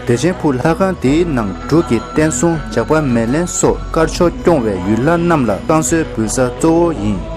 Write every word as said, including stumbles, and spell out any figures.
བདེ་ཆེན་ཕུག་ལྷ་ཁང་འདིའི་ནང་འབྲུག་གི་བསྟན་སྲུང་ཇག་པ་མེ་ལེན་སོགས་དཀར་ཕྱོགས་སྐྱོང་བའི་ཡུལ་ལྷ་རྣམས་ལ་བསང་གསོལ་འབུལ་ས་གཙོ་བོ་ཡིན།